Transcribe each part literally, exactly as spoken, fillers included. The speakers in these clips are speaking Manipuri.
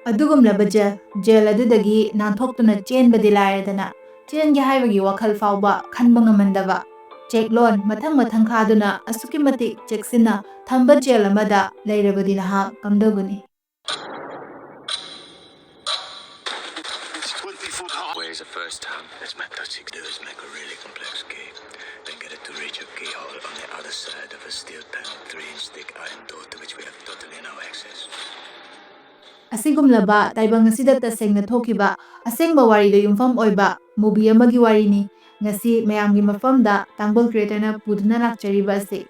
ꯑꯗꯨꯒꯨꯝꯂꯕ ꯖꯦꯜ ꯖꯦꯜ ꯑꯗꯨꯗꯒꯤ ꯅꯥꯟꯊꯣꯛꯇꯨꯅ ꯆꯦꯟꯕꯗꯤ ꯂꯥꯏꯔꯗꯅ, ꯆꯦꯟꯒꯦ ꯍꯥꯏꯕꯒꯤ ꯋꯥꯈꯜ ꯐꯥꯎꯕ ꯈꯟꯕ ꯉꯝꯃꯟꯗꯕ, ꯆꯦꯛꯂꯣꯟ ꯃꯊꯪ ꯃꯊꯪ ꯈꯥꯗꯨꯅ ꯑꯁꯨꯛꯀꯤ ꯃꯇꯤꯛ ꯆꯦꯛꯁꯤꯟꯅ ꯊꯝꯕ ꯖꯦꯜ ꯑꯃꯗ ꯂꯩꯔꯕꯗꯤ ꯅꯍꯥꯛ ꯀꯝꯗꯧꯒꯅꯤ? Where's the first time? Let's make that six. Do is make a really complex key, then get it to reach a keyhole on the other side of a steel panel, three-inch thick iron door to which we have totally no access. ꯑꯁꯤꯒꯨꯝꯂꯕ ꯇꯥꯏꯕꯪ ꯑꯁꯤꯗ ꯇꯁꯦꯡꯅ ꯊꯣꯛꯈꯤꯕ ꯑꯁꯦꯡꯕ ꯋꯥꯔꯤꯗ ꯌꯨꯝꯐꯝ ꯑꯣꯏꯕ movie ꯑꯃꯒꯤ ꯋꯥꯔꯤꯅꯤ ꯉꯁꯤ ꯃꯌꯥꯝꯒꯤ ꯃꯐꯝꯗ ꯇꯥꯡꯕꯜ creatorꯅ ꯄꯨꯗꯨꯅ ꯂꯥꯛꯆꯔꯤꯕ ꯑꯁꯤ꯫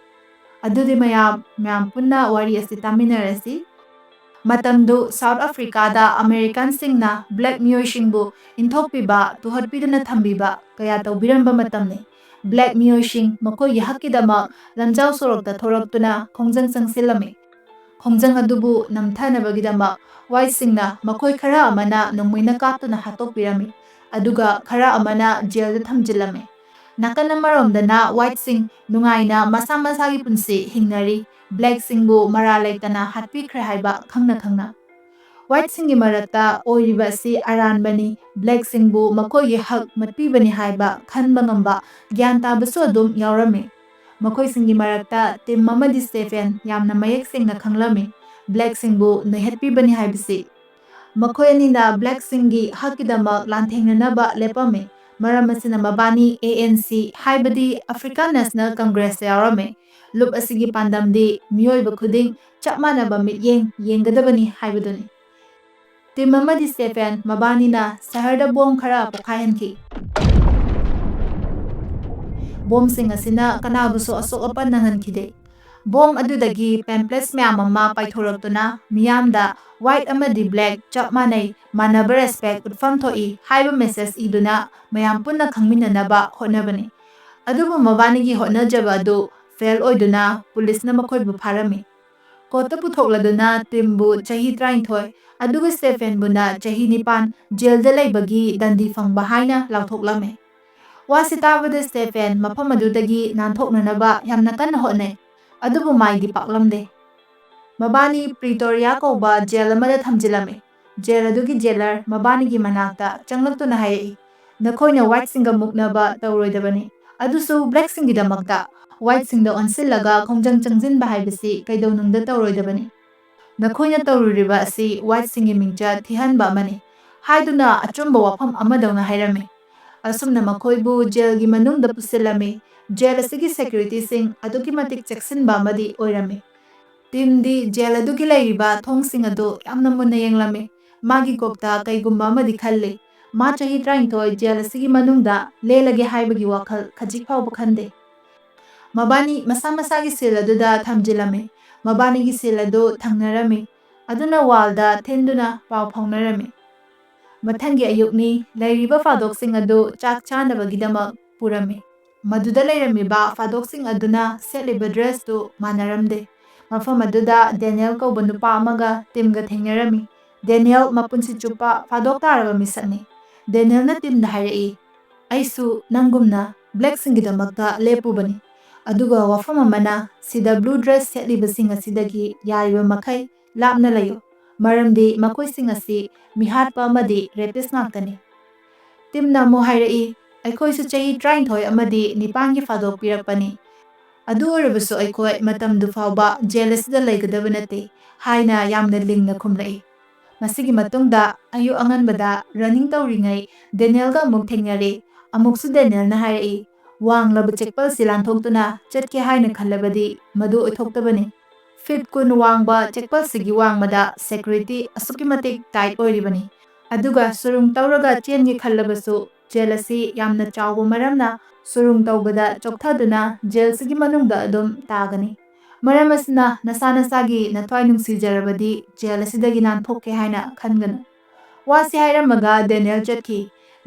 ꯑꯗꯨꯗꯤ ꯃꯌꯥꯝ, ꯃꯌꯥꯝ ꯄꯨꯟꯅ ꯋꯥꯔꯤ ꯑꯁꯤ ꯇꯥꯃꯤꯟꯅꯔꯁꯤ꯫ ꯃꯇꯝꯗꯨ South Africaꯗ Americanꯁꯤꯡꯅ black ꯃꯤꯑꯣꯏꯁꯤꯡꯕꯨ ꯏꯟꯊꯣꯛꯄꯤꯕ, ꯇꯨꯍꯠꯄꯤꯗꯨꯅ ꯊꯝꯕꯤꯕ ꯀꯌꯥ ꯇꯧꯕꯤꯔꯝꯕ ꯃꯇꯝꯅꯤ꯫ Black ꯃꯤꯑꯣꯏꯁꯤꯡ ꯃꯈꯣꯏꯒꯤ ꯍꯛꯀꯤꯗꯃꯛ ꯂꯝꯖꯥꯎ ꯁꯣꯔꯣꯛꯇ ꯊꯣꯔꯛꯇꯨꯅ ꯈꯣꯡꯖꯪ ꯆꯪꯁꯤꯜꯂꯝꯃꯤ꯫ ꯈꯣꯡꯖꯪ ꯑꯗꯨꯕꯨ ꯅꯝꯊꯅꯕꯒꯤꯗꯃꯛ whiteꯁꯤꯡꯅ ꯃꯈꯣꯏ ꯈꯔ ꯑꯃꯅ ꯅꯣꯡꯃꯩꯅ ꯀꯥꯞꯇꯨꯅ ꯍꯥꯠꯇꯣꯛꯄꯤꯔꯝꯃꯤ, ꯑꯗꯨꯒ ꯈꯔ ꯑꯃꯅ ꯖꯦꯜꯗ ꯊꯝꯖꯤꯜꯂꯝꯃꯤ꯫ ꯅꯥꯀꯟ ꯑꯃꯔꯣꯝꯗꯅ whiteꯁꯤꯡ ꯅꯨꯡꯉꯥꯏꯅ ꯃꯁꯥ ꯃꯁꯥꯒꯤ ꯄꯨꯟꯁꯤ ꯍꯤꯡꯅꯔꯤ, blackꯁꯤꯡꯕꯨ ꯃꯔꯥꯜ ꯂꯩꯇꯅ ꯍꯥꯠꯄꯤꯈ꯭ꯔꯦ ꯍꯥꯏꯕ ꯈꯪꯅ ꯈꯪꯅ꯫ Whiteꯁꯤꯡꯒꯤ ꯃꯔꯛꯇ ꯑꯣꯏꯔꯤꯕ ꯑꯁꯤ ꯑꯔꯥꯟꯕꯅꯤ, blackꯁꯤꯡꯕꯨ ꯃꯈꯣꯏꯒꯤ ꯍꯛ ꯃꯠꯄꯤꯕꯅꯤ ꯍꯥꯏꯕ ꯈꯟꯕ ꯉꯝꯕ ꯒ꯭ꯌꯥꯟ ꯇꯥꯕꯁꯨ ꯑꯗꯨꯝ ꯌꯥꯎꯔꯝꯃꯤ꯫ ꯃꯈꯣꯏꯁꯤꯡꯒꯤ ꯃꯔꯛꯇ ꯇꯤꯝ ꯑꯃꯗꯤ ꯁ꯭ꯇꯦꯐꯦꯟ ꯌꯥꯝꯅ ꯃꯌꯦꯛ ꯁꯦꯡꯅ ꯈꯪꯂꯝꯃꯤ, ꯕ꯭ꯂꯦꯛꯁꯤꯡꯕꯨ ꯅꯣꯏꯍꯠꯄꯤꯕꯅꯤ ꯍꯥꯏꯕꯁꯤ꯫ ꯃꯈꯣꯏ ꯑꯅꯤꯅ ꯕ꯭ꯂꯦꯛꯁꯤꯡꯒꯤ ꯍꯛꯀꯤꯗꯃꯛ ꯂꯥꯟꯊꯦꯡꯅꯅꯕ ꯂꯦꯞꯄꯝꯃꯤ꯫ ꯃꯔꯝ ꯑꯁꯤꯅ ꯃꯕꯥꯅꯤ ꯑꯦ ꯑꯦꯟ ꯁꯤ, ꯍꯥꯏꯕꯗꯤ African National Congressꯇ ꯌꯥꯎꯔꯝꯃꯤ꯫ ꯂꯨꯞ ꯑꯁꯤꯒꯤ ꯄꯥꯟꯗꯝꯗꯤ ꯃꯤꯑꯣꯏꯕ ꯈꯨꯗꯤꯡ ꯆꯞ ꯃꯥꯟꯅꯕ ꯃꯤꯠꯌꯦꯡ ꯌꯦꯡꯒꯗꯕꯅꯤ ꯍꯥꯏꯕꯗꯨꯅꯤ꯫ ꯇꯤꯝ ꯑꯃꯗꯤ ꯁ꯭ꯇꯦꯐꯦꯟ ꯃꯕꯥꯅꯤꯅ ꯁꯍꯔꯗ ꯕꯣꯝ ꯈꯔ ꯄꯣꯈꯥꯏꯍꯟꯈꯤ꯫ ꯕꯣꯝꯁꯤꯡ ꯑꯁꯤꯅ ꯀꯅꯥꯕꯨꯁꯨ ꯑꯁꯣꯛ ꯑꯄꯟ ꯅꯪꯍꯟꯈꯤꯗꯦ꯫ ꯕꯣꯝ ꯑꯗꯨꯗꯒꯤ pamphlets ꯃꯌꯥꯝ ꯑꯃ ꯄꯥꯏꯊꯣꯔꯛꯇꯨꯅ ꯃꯤꯌꯥꯝꯗ white ꯑꯃꯗꯤ black ꯆꯞ ꯃꯥꯟꯅꯩ, ꯃꯥꯟꯅꯕ respect ꯎꯠꯐꯝ ꯊꯣꯛꯏ ꯍꯥꯏꯕ message ꯏꯗꯨꯅ ꯃꯌꯥꯝ ꯄꯨꯟꯅ ꯈꯪꯃꯤꯟꯅꯅꯕ ꯍꯣꯠꯅꯕꯅꯤ꯫ ꯑꯗꯨꯕꯨ ꯃꯕꯥꯅꯤꯒꯤ ꯍꯣꯠꯅꯖꯕ ꯑꯗꯨ fail ꯑꯣꯏꯗꯨꯅ ꯄꯨꯂꯤꯁꯅ ꯃꯈꯣꯏꯕꯨ ꯐꯥꯔꯝꯃꯤ꯫ ꯀꯣꯔꯠꯇ ꯄꯨꯊꯣꯛꯂꯗꯨꯅ ꯇꯤꯝꯕꯨ ꯆꯍꯤ ꯇꯔꯥꯅꯤꯊꯣꯏ, ꯑꯗꯨꯒ ꯁ꯭ꯇꯦꯐꯦꯟꯕꯨꯅ ꯆꯍꯤ ꯅꯤꯄꯥꯟ ꯖꯦꯜꯗ ꯂꯩꯕꯒꯤ ꯗꯟꯗꯤ ꯐꯪꯕ ꯍꯥꯏꯅ ꯂꯥꯎꯊꯣꯛꯂꯝꯃꯤ꯫ ꯋꯥꯁꯤ ꯇꯥꯕꯗ ꯁ꯭ꯇꯦꯐꯦꯟ ꯃꯐꯝ ꯑꯗꯨꯗꯒꯤ ꯅꯥꯟꯊꯣꯛꯅꯅꯕ ꯌꯥꯝꯅ ꯀꯟꯅ ꯍꯣꯠꯅꯩ, ꯑꯗꯨꯕꯨ ꯃꯥꯏꯗꯤ ꯄꯥꯛꯂꯝꯗꯦ꯫ ꯃꯕꯥꯅꯤ ꯄ꯭ꯔꯤꯇꯣꯔꯤꯌꯥ ꯀꯧꯕ ꯖꯦꯜ ꯑꯃꯗ ꯊꯝꯖꯤꯜꯂꯝꯃꯤ꯫ ꯖꯦꯜ ꯑꯗꯨꯒꯤ ꯖꯦꯂꯔ ꯃꯕꯥꯅꯤꯒꯤ ꯃꯅꯥꯛꯇ ꯆꯪꯂꯛꯇꯨꯅ ꯍꯥꯏꯔꯛꯏ, "ꯅꯈꯣꯏꯅ ꯋꯥꯏꯠꯁꯤꯡꯒ ꯃꯨꯛꯅꯕ ꯇꯧꯔꯣꯏꯗꯕꯅꯤ, ꯑꯗꯨꯁꯨ ꯕ꯭ꯂꯦꯛꯁꯤꯡꯒꯤꯗꯃꯛꯇ꯫ ꯋꯥꯏꯠꯁꯤꯡꯗ ꯑꯣꯟꯁꯤꯜꯂꯒ ꯈꯣꯡꯖꯪ ꯆꯪꯁꯤꯟꯕ ꯍꯥꯏꯕꯁꯤ ꯀꯩꯗꯧꯅꯨꯡꯗ ꯇꯧꯔꯣꯏꯗꯕꯅꯤ꯫ ꯅꯈꯣꯏꯅ ꯇꯧꯔꯨꯔꯤꯕ ꯑꯁꯤ ꯋꯥꯏꯠꯁꯤꯡꯒꯤ ꯃꯤꯡꯆꯠ ꯊꯤꯍꯟꯕ ꯑꯃꯅꯤ" ꯍꯥꯏꯗꯨꯅ ꯑꯆꯨꯝꯕ ꯋꯥꯐꯝ ꯑꯃꯗꯧꯅ ꯍꯥꯏꯔꯝꯃꯤ꯫ ꯑꯁꯨꯝꯅ ꯃꯈꯣꯏꯕꯨ ꯖꯦꯜꯒꯤ ꯃꯅꯨꯡꯗ ꯄꯨꯁꯤꯜꯂꯝꯃꯤ꯫ ꯖꯦꯜ ꯑꯁꯤꯒꯤ ꯁꯦꯀ꯭ꯌꯨꯔꯤꯇꯤꯁꯤꯡ ꯑꯗꯨꯛꯀꯤ ꯃꯇꯤꯛ ꯆꯦꯛꯁꯤꯟꯕ ꯑꯃꯗꯤ ꯑꯣꯏꯔꯝꯃꯤ꯫ ꯇꯤꯝꯗꯤ ꯖꯦꯜ ꯑꯗꯨꯒꯤ ꯂꯩꯔꯤꯕ ꯊꯣꯡꯁꯤꯡ ꯑꯗꯨ ꯌꯥꯝꯅ ꯃꯨꯟꯅ ꯌꯦꯡꯂꯝꯃꯤ꯫ ꯃꯥꯒꯤ ꯀꯣꯛꯇ ꯀꯩꯒꯨꯝꯕ ꯑꯃꯗꯤ ꯈꯜꯂꯤ꯫ ꯃꯥ ꯆꯍꯤ ꯇꯔꯥꯅꯤꯊꯣꯏ ꯖꯦꯜ ꯑꯁꯤꯒꯤ ꯃꯅꯨꯡꯗ ꯂꯦꯜꯂꯒꯦ ꯍꯥꯏꯕꯒꯤ ꯋꯥꯈꯜ ꯈꯖꯤꯛ ꯐꯥꯎꯕ ꯈꯟꯗꯦ꯫ ꯃꯕꯥꯅꯤ ꯃꯁꯥ ꯃꯁꯥꯒꯤ ꯁꯦꯜ ꯑꯗꯨꯗ ꯊꯝꯖꯤꯜꯂꯝꯃꯤ꯫ ꯃꯕꯥꯅꯤꯒꯤ ꯁꯦꯜ ꯑꯗꯨ ꯊꯪꯅꯔꯝꯃꯤ꯫ ꯑꯗꯨꯅ ꯋꯥꯜꯗ ꯊꯤꯟꯗꯨꯅ ꯄꯥꯎ ꯐꯥꯎꯅꯔꯝꯃꯤ꯫ ꯃꯊꯪꯒꯤ ꯑꯌꯨꯛꯅꯤ꯫ ꯂꯩꯔꯤꯕ ꯐꯥꯗꯣꯛꯁꯤꯡ ꯑꯗꯨ ꯆꯥꯛ ꯆꯥꯅꯕꯒꯤꯗꯃꯛ ꯄꯨꯔꯝꯃꯤ꯫ ꯃꯗꯨꯗ ꯂꯩꯔꯝꯃꯤꯕ ꯐꯥꯗꯣꯛꯁꯤꯡ ꯑꯗꯨꯅ ꯁꯦꯠꯂꯤꯕ ꯗ꯭ꯔꯦꯁꯇꯨ ꯃꯥꯟꯅꯔꯝꯗꯦ꯫ ꯃꯐꯝ ꯑꯗꯨꯗ ꯗꯦꯅꯤꯌꯦꯜ ꯀꯧꯕ ꯅꯨꯄꯥ ꯑꯃꯒ ꯇꯤꯝꯒ ꯊꯦꯡꯅꯔꯝꯃꯤ꯫ ꯗꯦꯅꯤꯌꯦꯜ ꯃꯄꯨꯟꯁꯤ ꯆꯨꯞꯄ ꯐꯥꯗꯣꯛ ꯇꯥꯔꯕ ꯃꯤꯁꯛꯅꯤ꯫ ꯗꯦꯅꯤꯌꯦꯜꯅ ꯇꯤꯝꯗ ꯍꯥꯏꯔꯛꯏ, "ꯑꯩꯁꯨ ꯅꯪꯒꯨꯝꯅ ꯕ꯭ꯂꯦꯛꯁꯤꯡꯒꯤꯗꯃꯛꯇ ꯂꯦꯞꯄꯨꯕꯅꯤ꯫ ꯑꯗꯨꯒ ꯋꯥꯐꯝ ꯑꯃꯅ, ꯁꯤꯗ ꯕ꯭ꯂꯨ ꯗ꯭ꯔꯦꯁ ꯁꯦꯠꯂꯤꯕꯁꯤꯡ ꯑꯁꯤꯗꯒꯤ ꯌꯥꯔꯤꯕ ꯃꯈꯩ ꯂꯥꯞꯅ ꯂꯩꯌꯨ, ꯃꯔꯝꯗꯤ ꯃꯈꯣꯏꯁꯤꯡ ꯑꯁꯤ ꯃꯤꯍꯥꯠꯄ ꯑꯃꯗꯤ ꯔꯦꯄꯤꯁ ꯉꯥꯛꯇꯅꯤ"꯫ ꯇꯤꯝꯅ ꯑꯃꯨꯛ ꯍꯥꯏꯔꯛꯏ, "ꯑꯩꯈꯣꯏꯁꯨ ꯆꯍꯤ ꯇꯔꯥꯅꯤꯊꯣꯏ ꯑꯃꯗꯤ ꯅꯤꯄꯥꯟꯒꯤ ꯐꯥꯗꯣꯛ ꯄꯤꯔꯛꯄꯅꯤ꯫ ꯑꯗꯨ ꯑꯣꯏꯔꯕꯁꯨ ꯑꯩꯈꯣꯏ ꯃꯇꯝꯗꯨ ꯐꯥꯎꯕ ꯖꯦꯜ ꯑꯁꯤꯗ ꯂꯩꯒꯗꯕ ꯅꯠꯇꯦ" ꯍꯥꯏꯅ ꯌꯥꯝꯅ ꯂꯤꯡꯅ ꯈꯨꯝꯂꯛꯏ꯫ ꯃꯁꯤꯒꯤ ꯃꯇꯨꯡꯗ ꯑꯌꯨꯛ ꯑꯉꯟꯕꯗ ꯔꯟꯅꯤꯡ ꯇꯧꯔꯤꯉꯩ ꯗꯦꯅꯤꯌꯦꯜꯒ ꯑꯃꯨꯛ ꯊꯦꯡꯅꯔꯦ꯫ ꯑꯃꯨꯛꯁꯨ ꯗꯦꯅꯤꯌꯦꯜꯅ ꯍꯥꯏꯔꯛꯏ, "ꯋꯥꯡꯂꯕ ꯆꯦꯛꯄꯜꯁꯤ ꯂꯥꯟꯊꯣꯛꯇꯨꯅ ꯆꯠꯀꯦ ꯍꯥꯏꯅ ꯈꯜꯂꯕꯗꯤ ꯃꯗꯨ ꯑꯣꯏꯊꯣꯛꯇꯕꯅꯤ꯫ ꯐꯤꯠ ꯀꯨꯟ ꯋꯥꯡꯕ ꯆꯦꯛꯄꯜꯁꯤꯒꯤ ꯋꯥꯡꯃꯗ ꯁꯦꯀ꯭ꯌꯨꯔꯤꯇꯤ ꯑꯁꯨꯛꯀꯤ ꯃꯇꯤꯛ ꯇꯥꯏꯠ ꯑꯣꯏꯔꯤꯕꯅꯤ꯫ ꯑꯗꯨꯒ ꯁꯨꯔꯨꯡ ꯇꯧꯔꯒ ꯆꯦꯟꯒꯦ ꯈꯜꯂꯕꯁꯨ ꯖꯦꯜ ꯑꯁꯤ ꯌꯥꯝꯅ ꯆꯥꯎꯕ ꯃꯔꯝꯅ ꯁꯨꯔꯨꯡ ꯇꯧꯕꯗ ꯆꯣꯛꯊꯗꯨꯅ ꯖꯦꯜꯁꯤꯒꯤ ꯃꯅꯨꯡꯗ ꯑꯗꯨꯝ ꯇꯥꯒꯅꯤ꯫ ꯃꯔꯝ ꯑꯁꯤꯅ ꯅꯁꯥ ꯅꯁꯥꯒꯤ ꯅꯊ꯭ꯋꯥꯏ ꯅꯨꯡꯁꯤꯖꯔꯕꯗꯤ ꯖꯦꯜ ꯑꯁꯤꯗꯒꯤ ꯅꯥꯟꯊꯣꯛꯀꯦ ꯍꯥꯏꯅ ꯈꯟꯒꯅꯨ"꯫ ꯋꯥꯁꯤ ꯍꯥꯏꯔꯝꯃꯒ ꯗꯦꯅꯤꯌꯦꯜ ꯆꯠꯈꯤ꯫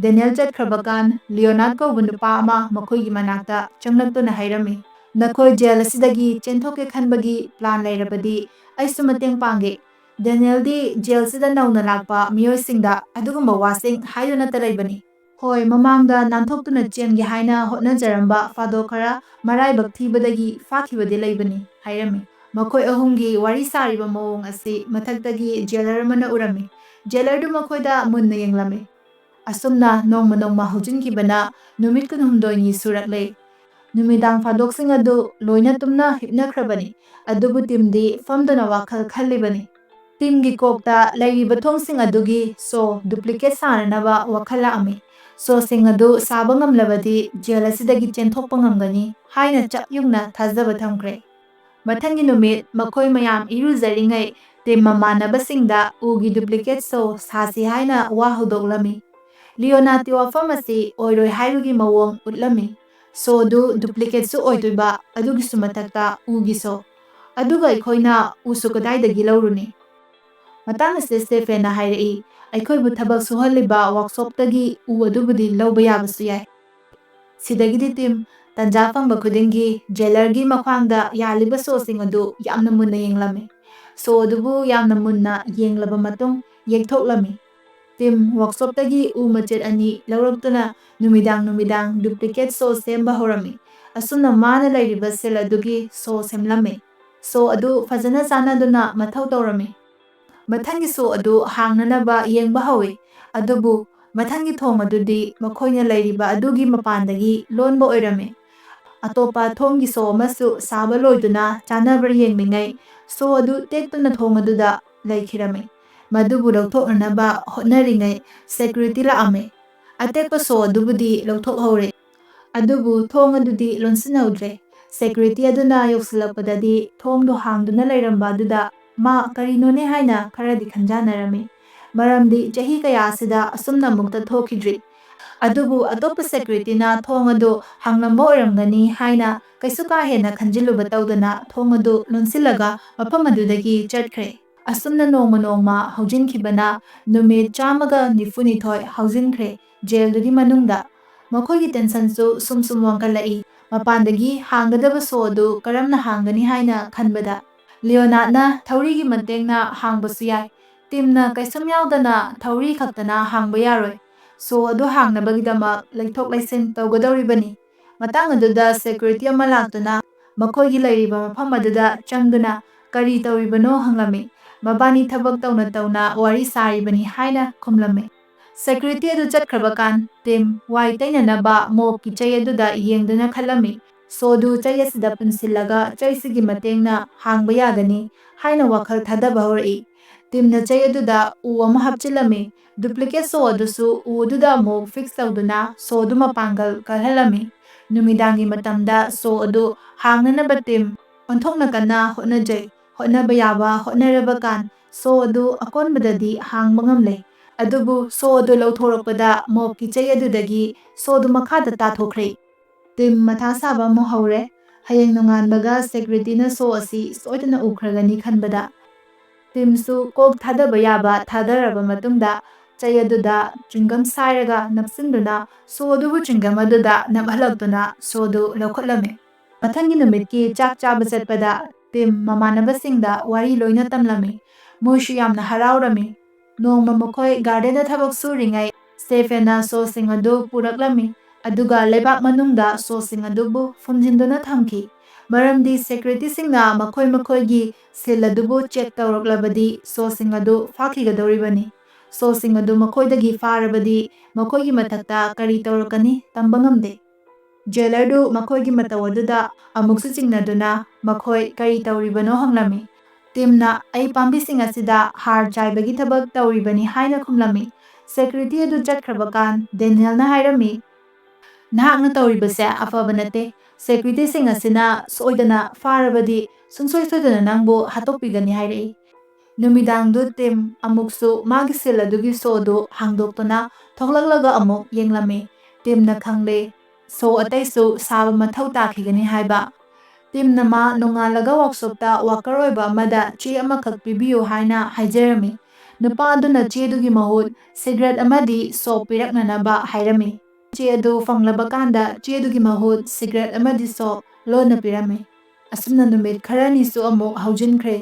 ꯗꯦꯅꯤꯌꯦꯜ ꯆꯠꯈ꯭ꯔꯕ ꯀꯥꯟ ꯂꯤꯌꯣꯅꯥꯔꯗ ꯀꯧꯕ ꯅꯨꯄꯥ ꯑꯃ ꯃꯈꯣꯏꯒꯤ ꯃꯅꯥꯛꯇ ꯆꯪꯂꯛꯇꯨꯅ ꯍꯥꯏꯔꯝꯃꯤ, "ꯅꯈꯣꯏ ꯖꯦꯜ ꯑꯁꯤꯗꯒꯤ ꯆꯦꯟꯊꯣꯛꯀꯦ ꯈꯟꯕꯒꯤ ꯄ꯭ꯂꯥꯟ ꯂꯩꯔꯕꯗꯤ ꯑꯩꯁꯨ ꯃꯇꯦꯡ ꯄꯥꯡꯒꯦ"꯫ ꯗꯦꯅꯤꯌꯦꯜꯗꯤ ꯖꯦꯜꯁꯤꯗ ꯅꯧꯅ ꯂꯥꯛꯄ ꯃꯤꯑꯣꯏꯁꯤꯡꯗ ꯑꯗꯨꯒꯨꯝꯕ ꯋꯥꯁꯤꯡ ꯍꯥꯏꯗꯨꯅꯇ ꯂꯩꯕꯅꯤ꯫ ꯍꯣꯏ, ꯃꯃꯥꯡꯗ ꯅꯥꯟꯊꯣꯛꯇꯨꯅ ꯆꯦꯟꯒꯦ ꯍꯥꯏꯅ ꯍꯣꯠꯅꯖꯔꯝꯕ ꯐꯥꯗꯣꯛ ꯈꯔ ꯃꯔꯥꯏꯕꯛ ꯊꯤꯕꯗꯒꯤ ꯐꯥꯈꯤꯕꯗꯤ ꯂꯩꯕꯅꯤ ꯍꯥꯏꯔꯝꯃꯤ꯫ ꯃꯈꯣꯏ ꯑꯍꯨꯝꯒꯤ ꯋꯥꯔꯤ ꯁꯥꯔꯤꯕ ꯃꯑꯣꯡ ꯑꯁꯤ ꯃꯊꯛꯇꯒꯤ ꯖꯦꯂꯔ ꯑꯃꯅ ꯎꯔꯝꯃꯤ꯫ ꯖꯦꯂꯔꯗꯨ ꯃꯈꯣꯏꯗ ꯃꯨꯟꯅ ꯌꯦꯡꯂꯝꯃꯤ꯫ ꯑꯁꯨꯝꯅ ꯅꯣꯡꯃ ꯅꯣꯡꯃ ꯍꯧꯖꯤꯟꯈꯤꯕꯅ ꯅꯨꯃꯤꯠ ꯀꯨꯟꯍꯨꯝꯗꯣꯏꯅꯤ ꯁꯨꯔꯛꯂꯦ꯫ ꯅꯨꯃꯤꯗꯥꯡ ꯐꯥꯗꯣꯛꯁꯤꯡ ꯑꯗꯨ ꯂꯣꯏꯅ ꯇꯨꯝꯅ ꯍꯤꯞꯅꯈ꯭ꯔꯕꯅꯤ꯫ ꯑꯗꯨꯕꯨ ꯇꯤꯝꯗꯤ ꯐꯝꯗꯨꯅ ꯋꯥꯈꯜ ꯈꯜꯂꯤꯕꯅꯤ꯫ ꯇꯤꯝꯒꯤ ꯀꯣꯛꯇ ꯂꯩꯔꯤꯕ ꯊꯣꯡꯁꯤꯡ ꯑꯗꯨꯒꯤ ꯁꯣ ꯗꯨꯄ꯭ꯂꯤꯀꯦꯠ ꯁꯥꯅꯅꯕ ꯋꯥꯈꯜ ꯂꯥꯛꯑꯝꯃꯤ꯫ ꯁꯣꯁꯤꯡ ꯑꯗꯨ ꯁꯥꯕ ꯉꯝꯂꯕꯗꯤ ꯖꯦꯜ ꯑꯁꯤꯗꯒꯤ ꯆꯦꯟꯊꯣꯛꯄ ꯉꯝꯒꯅꯤ ꯍꯥꯏꯅ ꯆꯞ ꯌꯨꯡꯅ ꯊꯥꯖꯕ ꯊꯝꯈ꯭ꯔꯦ꯫ ꯃꯊꯪꯒꯤ ꯅꯨꯃꯤꯠ ꯃꯈꯣꯏ ꯃꯌꯥꯝ ꯏꯔꯨꯖꯔꯤꯉꯩ ꯇꯤꯝ ꯃꯃꯥꯟꯅꯕꯁꯤꯡꯗ ꯎꯒꯤ ꯗꯨꯄ꯭ꯂꯤꯀꯦꯠ ꯁꯣ ꯁꯥꯁꯤ ꯍꯥꯏꯅ ꯋꯥ ꯍꯧꯗꯣꯛꯂꯝꯃꯤ꯫ ꯂꯤꯑꯣꯅꯥꯔꯗꯣ ꯋꯥꯐꯝ ꯑꯁꯤ ꯑꯣꯏꯔꯣꯏ ꯍꯥꯏꯕꯒꯤ ꯃꯑꯣꯡ ꯎꯠꯂꯝꯃꯤ꯫ ꯁꯣꯗꯨ ꯗꯨꯄ꯭ꯂꯤꯀꯦꯠꯁꯨ ꯑꯣꯏꯗꯣꯏꯕ, ꯑꯗꯨꯒꯤꯁꯨ ꯃꯊꯛꯇ ꯎꯒꯤ ꯁꯣ꯫ ꯑꯗꯨꯒ ꯑꯩꯈꯣꯏꯅ ꯎꯁꯨ ꯀꯗꯥꯏꯗꯒꯤ ꯂꯧꯔꯨꯅꯤ? ꯃꯇꯥꯡ ꯑꯁꯤꯗ ꯁ꯭ꯇꯦꯐꯦꯟꯅ ꯍꯥꯏꯔꯛꯏ, "ꯑꯩꯈꯣꯏꯕꯨ ꯊꯕꯛ ꯁꯨꯍꯜꯂꯤꯕ ꯋꯥꯛꯁꯣꯞꯇꯒꯤ ꯎ ꯑꯗꯨꯕꯨꯗꯤ ꯂꯧꯕ ꯌꯥꯕꯁꯨ ꯌꯥꯏ꯫ ꯁꯤꯗꯒꯤꯗꯤ ꯇꯤꯝ ꯇꯟꯖꯥ ꯐꯪꯕ ꯈꯨꯗꯤꯡꯒꯤ ꯖꯦꯂꯔꯒꯤ ꯃꯈ꯭ꯋꯥꯡꯗ ꯌꯥꯜꯂꯤꯕ ꯁꯣꯁꯤꯡ ꯑꯗꯨ ꯌꯥꯝꯅ ꯃꯨꯟꯅ ꯌꯦꯡꯂꯝꯃꯤ꯫ ꯁꯣ ꯑꯗꯨꯕꯨ ꯌꯥꯝꯅ ꯃꯨꯟꯅ ꯌꯦꯡꯂꯕ ꯃꯇꯨꯡ ꯌꯦꯛꯊꯣꯛꯂꯝꯃꯤ꯫ ꯇꯤꯝ ꯋꯥꯛꯁꯣꯞꯇꯒꯤ ꯎ ꯃꯆꯦꯠ ꯑꯅꯤ ꯂꯧꯔꯛꯇꯨꯅ ꯅꯨꯃꯤꯗꯥꯡ ꯅꯨꯃꯤꯗꯥꯡ ꯗꯨꯄ꯭ꯂꯤꯀꯦꯠ ꯁꯣ ꯁꯦꯝꯕ ꯍꯧꯔꯝꯃꯤ꯫ ꯑꯁꯨꯝꯅ ꯃꯥꯅ ꯂꯩꯔꯤꯕ ꯁꯦꯜ ꯑꯗꯨꯒꯤ ꯁꯣ ꯁꯦꯝꯂꯝꯃꯤ꯫ ꯁꯣ ꯑꯗꯨ ꯐꯖꯅ ꯆꯥꯟꯅꯗꯨꯅ ꯃꯊꯧ ꯇꯧꯔꯝꯃꯤ꯫ ꯃꯊꯪꯒꯤ ꯁꯣ ꯑꯗꯨ ꯍꯥꯡꯅꯅꯕ ꯌꯦꯡꯕ ꯍꯧꯏ꯫ ꯑꯗꯨꯕꯨ ꯃꯊꯪꯒꯤ ꯊꯣꯡ ꯑꯗꯨꯗꯤ ꯃꯈꯣꯏꯅ ꯂꯩꯔꯤꯕ ꯑꯗꯨꯒꯤ ꯃꯄꯥꯟꯗꯒꯤ ꯂꯣꯟꯕ ꯑꯣꯏꯔꯝꯃꯤ꯫ ꯑꯇꯣꯞꯄ ꯊꯣꯡꯒꯤ ꯁꯣ ꯑꯃꯁꯨ ꯁꯥꯕ ꯂꯣꯏꯗꯨꯅ ꯆꯥꯟꯅꯕ꯭ꯔꯥ ꯌꯦꯡꯂꯤꯉꯩ ꯁꯣ ꯑꯗꯨ ꯇꯦꯛꯇꯨꯅ ꯊꯣꯡ ꯑꯗꯨꯗ ꯂꯩꯈꯤꯔꯝꯃꯤ꯫ ꯃꯗꯨꯕꯨ ꯂꯧꯊꯣꯛꯅꯅꯕ ꯍꯣꯠꯅꯔꯤꯉꯩ ꯁꯦꯀ꯭ꯌꯨꯔꯤꯇꯤ ꯂꯥꯛꯑꯝꯃꯤ꯫ ꯑꯇꯦꯛꯄ ꯁꯣ ꯑꯗꯨꯕꯨꯗꯤ ꯂꯧꯊꯣꯛꯍꯧꯔꯦ꯫ ꯑꯗꯨꯕꯨ ꯊꯣꯡ ꯑꯗꯨꯗꯤ ꯂꯣꯟꯁꯤꯟꯍꯧꯗ꯭ꯔꯦ꯫ ꯁꯦꯀ꯭ꯌꯨꯔꯤꯇꯤ ꯑꯗꯨꯅ ꯌꯧꯁꯤꯜꯂꯛꯄꯗꯗꯤ ꯊꯣꯡꯗꯣ ꯍꯥꯡꯗꯨꯅ ꯂꯩꯔꯝꯕ ꯑꯗꯨꯗ ꯃꯥ ꯀꯔꯤꯅꯣꯅꯦ ꯍꯥꯏꯅ ꯈꯔꯗꯤ ꯈꯟꯖꯥꯟꯅꯔꯝꯃꯤ꯫ ꯃꯔꯝꯗꯤ ꯆꯍꯤ ꯀꯌꯥ ꯑꯁꯤꯗ ꯑꯁꯨꯝꯅ ꯑꯃꯨꯛꯇ ꯊꯣꯛꯈꯤꯗ꯭ꯔꯤ꯫ ꯑꯗꯨꯕꯨ ꯑꯇꯣꯞꯄ ꯁꯦꯀ꯭ꯌꯨꯔꯤꯇꯤꯅ ꯊꯣꯡ ꯑꯗꯨ ꯍꯥꯡꯂꯝꯕ ꯑꯣꯏꯔꯝꯒꯅꯤ ꯍꯥꯏꯅ ꯀꯩꯁꯨ ꯀꯥ ꯍꯦꯟꯅ ꯈꯟꯖꯤꯜꯂꯨꯕ ꯇꯧꯗꯅ ꯊꯣꯡ ꯑꯗꯨ ꯂꯣꯟꯁꯤꯜꯂꯒ ꯃꯐꯝ ꯑꯗꯨꯗꯒꯤ ꯆꯠꯈ꯭ꯔꯦ꯫ ꯑꯁꯨꯝꯅ ꯅꯣꯡꯃ ꯅꯣꯡꯃ ꯍꯧꯖꯤꯟꯈꯤꯕꯅ ꯅꯨꯃꯤꯠ ꯆꯥꯝꯃꯒ ꯅꯤꯐꯨꯅꯤꯊꯣꯏ ꯍꯧꯖꯤꯟꯈ꯭ꯔꯦ ꯖꯦꯜꯗꯨꯒꯤ ꯃꯅꯨꯡꯗ꯫ ꯃꯈꯣꯏꯒꯤ ꯇꯦꯟꯁꯟꯁꯨ ꯁꯨꯝ ꯁꯨꯝ ꯋꯥꯡꯈꯠꯂꯛꯏ꯫ ꯃꯄꯥꯟꯗꯒꯤ ꯍꯥꯡꯒꯗꯕ ꯁꯣ ꯑꯗꯨ ꯀꯔꯝꯅ ꯍꯥꯡꯒꯅꯤ ꯍꯥꯏꯅ ꯈꯟꯕꯗ, ꯂꯤꯑꯣꯅꯥꯔꯗꯅ ꯊꯧꯔꯤꯒꯤ ꯃꯇꯦꯡꯅ ꯍꯥꯡꯕꯁꯨ ꯌꯥꯏ꯫ ꯇꯤꯝꯅ ꯀꯩꯁꯨꯝ ꯌꯥꯎꯗꯅ ꯊꯧꯔꯤ ꯈꯛꯇꯅ ꯍꯥꯡꯕ ꯌꯥꯔꯣꯏ꯫ ꯁꯣ ꯑꯗꯨ ꯍꯥꯡꯅꯕꯒꯤꯗꯃꯛ ꯂꯩꯊꯣꯛ ꯂꯩꯁꯤꯟ ꯇꯧꯒꯗꯧꯔꯤꯕꯅꯤ꯫ ꯃꯇꯥꯡ ꯑꯗꯨꯗ ꯁꯦꯀ꯭ꯌꯨꯔꯤꯇꯤ ꯑꯃ ꯂꯥꯛꯇꯨꯅ ꯃꯈꯣꯏꯒꯤ ꯂꯩꯔꯤꯕ ꯃꯐꯝ ꯑꯗꯨꯗ ꯆꯪꯗꯨꯅ ꯀꯔꯤ ꯇꯧꯔꯤꯕꯅꯣ ꯍꯪꯂꯝꯃꯤ꯫ ꯃꯕꯥꯅꯤ ꯊꯕꯛ ꯇꯧꯅ ꯇꯧꯅ ꯋꯥꯔꯤ ꯁꯥꯔꯤꯕꯅꯤ ꯍꯥꯏꯅ ꯈꯨꯝꯂꯝꯃꯤ꯫ ꯁꯦꯀ꯭ꯌꯨꯔꯤꯇꯤ ꯑꯗꯨ ꯆꯠꯈ꯭ꯔꯕ ꯀꯥꯟ ꯇꯤꯝ ꯋꯥꯏ ꯇꯩꯅꯅꯕ ꯃꯣꯞꯀꯤ ꯆꯩ ꯑꯗꯨꯗ ꯌꯦꯡꯗꯨꯅ ꯈꯜꯂꯝꯃꯤ꯫ ꯁꯣꯗꯨ ꯆꯩ ꯑꯁꯤꯗ ꯄꯨꯟꯁꯤꯜꯂꯒ ꯆꯩꯁꯤꯒꯤ ꯃꯇꯦꯡꯅ ꯍꯥꯡꯕ ꯌꯥꯒꯅꯤ ꯍꯥꯏꯅ ꯋꯥꯈꯜ ꯊꯥꯗꯕ ꯍꯧꯔꯛꯏ꯫ ꯇꯤꯝꯅ ꯆꯩ ꯑꯗꯨꯗ ꯎ ꯑꯃ ꯍꯥꯞꯆꯤꯜꯂꯝꯃꯤ꯫ ꯗꯨꯄ꯭ꯂꯤꯀꯦꯠ ꯁꯣ ꯑꯗꯨꯁꯨ ꯎ ꯑꯗꯨꯗ ꯑꯃꯨꯛ ꯐꯤꯛꯁ ꯇꯧꯗꯨꯅ ꯁꯣꯗꯨ ꯃꯄꯥꯡꯒꯜ ꯀꯜꯍꯜꯂꯝꯃꯤ꯫ ꯅꯨꯃꯤꯗꯥꯡꯒꯤ ꯃꯇꯝꯗ ꯁꯣ ꯑꯗꯨ ꯍꯥꯡꯅꯅꯕ ꯇꯤꯝ ꯑꯣꯟꯊꯣꯛꯅ ꯀꯟꯅ ꯍꯣꯠꯅꯖꯩ꯫ ꯍꯣꯠꯅꯕ ꯌꯥꯕ ꯍꯣꯠꯅꯔꯕ ꯀꯥꯟ ꯁꯣ ꯑꯗꯨ ꯑꯀꯣꯟꯕꯗꯗꯤ ꯍꯥꯡꯕ ꯉꯝꯂꯦ꯫ ꯑꯗꯨꯕꯨ ꯁꯣ ꯑꯗꯨ ꯂꯧꯊꯣꯔꯛꯄꯗ ꯃꯣꯞꯀꯤ ꯆꯩ ꯑꯗꯨꯗꯒꯤ ꯁꯣꯗꯨ ꯃꯈꯥꯗ ꯇꯥꯊꯣꯛꯈ꯭ꯔꯦ꯫ ꯇꯤꯝ ꯃꯊꯥ ꯁꯥꯕ ꯑꯃꯨꯛ ꯍꯧꯔꯦ꯫ ꯍꯌꯦꯡ ꯅꯣꯡꯉꯥꯟꯕꯒ ꯁꯦꯀ꯭ꯌꯨꯔꯤꯇꯤꯅ ꯁꯣ ꯑꯁꯤ ꯁꯣꯏꯗꯅ ꯎꯈ꯭ꯔꯒꯅꯤ ꯈꯟꯕꯗ꯫ ꯇꯤꯝꯁꯨ ꯀꯣꯛ ꯊꯥꯗꯕ ꯌꯥꯕ ꯊꯥꯗꯔꯕ ꯃꯇꯨꯡꯗ ꯆꯩ ꯑꯗꯨꯗ ꯆ꯭ꯋꯤꯡꯒꯝ ꯁꯥꯏꯔꯒ ꯅꯞꯁꯤꯟꯗꯨꯅ ꯁꯣ ꯑꯗꯨꯕꯨ ꯆ꯭ꯋꯤꯡꯒꯝ ꯑꯗꯨꯗ ꯅꯞꯍꯜꯂꯛꯇꯨꯅ ꯁꯣꯗꯨ ꯂꯧꯈꯠꯂꯝꯃꯤ꯫ ꯃꯊꯪꯒꯤ ꯅꯨꯃꯤꯠꯀꯤ ꯆꯥꯛ ꯆꯥꯕ ꯆꯠꯄꯗ ꯇꯤꯝ ꯃꯃꯥꯟꯅꯕꯁꯤꯡꯗ ꯋꯥꯔꯤ ꯂꯣꯏꯅ ꯇꯝꯂꯝꯃꯤ꯫ ꯃꯣꯏꯁꯨ ꯌꯥꯝꯅ ꯍꯔꯥꯎꯔꯝꯃꯤ꯫ ꯅꯣꯡꯃ ꯃꯈꯣꯏ ꯒꯥꯔꯗꯦꯟꯗ ꯊꯕꯛ ꯁꯨꯔꯤꯉꯩ ꯁ꯭ꯇꯦꯐꯦꯟꯅ ꯁꯣꯁꯤꯡ ꯑꯗꯨ ꯄꯨꯔꯛꯂꯝꯃꯤ, ꯑꯗꯨꯒ ꯂꯩꯕꯥꯛ ꯃꯅꯨꯡꯗ ꯁꯣꯁꯤꯡ ꯑꯗꯨꯕꯨ ꯐꯨꯝꯖꯤꯟꯗꯨꯅ ꯊꯝꯈꯤ꯫ ꯃꯔꯝꯗꯤ ꯁꯦꯀ꯭ꯌꯨꯔꯤꯇꯤꯁꯤꯡꯅ ꯃꯈꯣꯏ ꯃꯈꯣꯏꯒꯤ ꯁꯤꯜ ꯑꯗꯨꯕꯨ ꯆꯦꯛ ꯇꯧꯔꯛꯂꯕꯗꯤ ꯁꯣꯁꯤꯡ ꯑꯗꯨ ꯐꯥꯈꯤꯒꯗꯧꯔꯤꯕꯅꯤ꯫ ꯁꯣꯁꯤꯡ ꯑꯗꯨ ꯃꯈꯣꯏꯗꯒꯤ ꯐꯥꯔꯕꯗꯤ ꯃꯈꯣꯏꯒꯤ ꯃꯊꯛꯇ ꯀꯔꯤ ꯇꯧꯔꯛꯀꯅꯤ ꯇꯝꯕ ꯉꯝꯗꯦ꯫ ꯖꯦꯂꯔꯗꯨ ꯃꯈꯣꯏꯒꯤ ꯃꯇꯧ ꯑꯗꯨꯗ ꯑꯃꯨꯛꯁꯨ ꯆꯤꯡꯅꯗꯨꯅ ꯃꯈꯣꯏ ꯀꯔꯤ ꯇꯧꯔꯤꯕꯅꯣ ꯍꯪꯂꯝꯃꯤ꯫ ꯇꯤꯝꯅ "ꯑꯩ ꯄꯥꯝꯕꯤꯁꯤꯡ ꯑꯁꯤꯗ ꯍꯥꯔ ꯆꯥꯏꯕꯒꯤ ꯊꯕꯛ ꯇꯧꯔꯤꯕꯅꯤ" ꯍꯥꯏꯅ ꯈꯨꯝꯂꯝꯃꯤ꯫ ꯁꯦꯀ꯭ꯌꯨꯔꯤꯇꯤ ꯑꯗꯨ ꯆꯠꯈ꯭ꯔꯕ ꯀꯥꯟ ꯗꯦꯅꯤꯌꯦꯜꯅ ꯍꯥꯏꯔꯝꯃꯤ, "ꯅꯍꯥꯛꯅ ꯇꯧꯔꯤꯕꯁꯦ ꯑꯐꯕ ꯅꯠꯇꯦ꯫ ꯁꯦꯀ꯭ꯌꯨꯔꯤꯇꯤꯁꯤꯡ ꯑꯁꯤꯅ ꯁꯣꯏꯗꯅ ꯐꯥꯔꯕꯗꯤ ꯁꯨꯡꯁꯣꯏ ꯁꯣꯏꯗꯅ ꯅꯪꯕꯨ ꯍꯥꯠꯇꯣꯛꯄꯤꯒꯅꯤ" ꯍꯥꯏꯔꯛꯏ꯫ ꯅꯨꯃꯤꯗꯥꯡꯗꯨ ꯇꯤꯝ ꯑꯃꯨꯛꯁꯨ ꯃꯥꯒꯤ ꯁꯤꯜ ꯑꯗꯨꯒꯤ ꯁꯣꯗꯨ ꯍꯥꯡꯗꯣꯛꯇꯨꯅ ꯊꯣꯛꯂꯛꯂꯒ ꯑꯃꯨꯛ ꯌꯦꯡꯂꯝꯃꯤ꯫ ꯇꯤꯝꯅ ꯈꯪꯂꯦ ꯁꯣ ꯑꯇꯩꯁꯨ ꯁꯥꯕ ꯃꯊꯧ ꯇꯥꯈꯤꯒꯅꯤ ꯍꯥꯏꯕ꯫ ꯇꯤꯝꯅ ꯃꯥ ꯅꯣꯡꯉꯥꯜꯂꯒ ꯋꯥꯛꯁꯣꯞꯇ ꯋꯥꯀꯔ ꯑꯣꯏꯕ ꯑꯃꯗ ꯆꯦ ꯑꯃꯈꯛ ꯄꯤꯕꯤꯌꯨ ꯍꯥꯏꯅ ꯍꯥꯏꯖꯔꯝꯃꯤ꯫ ꯅꯨꯄꯥ ꯑꯗꯨꯅ ꯆꯦꯗꯨꯒꯤ ꯃꯍꯨꯠ ꯁꯤꯒꯔꯦꯠ ꯑꯃꯗꯤ ꯁꯣꯞ ꯄꯤꯔꯛꯅꯅꯕ ꯍꯥꯏꯔꯝꯃꯤ꯫ ꯆꯦ ꯑꯗꯨ ꯐꯪꯂꯕ ꯀꯥꯟꯗ ꯆꯦꯗꯨꯒꯤ ꯃꯍꯨꯠ ꯁꯤꯒꯔꯦꯠ ꯑꯃꯗꯤ ꯁꯣꯞ ꯂꯣꯟꯅ ꯄꯤꯔꯝꯃꯤ꯫ ꯑꯁꯨꯝꯅ ꯅꯨꯃꯤꯠ ꯈꯔꯅꯤꯁꯨ ꯑꯃꯨꯛ ꯍꯧꯖꯤꯟꯈ꯭ꯔꯦ꯫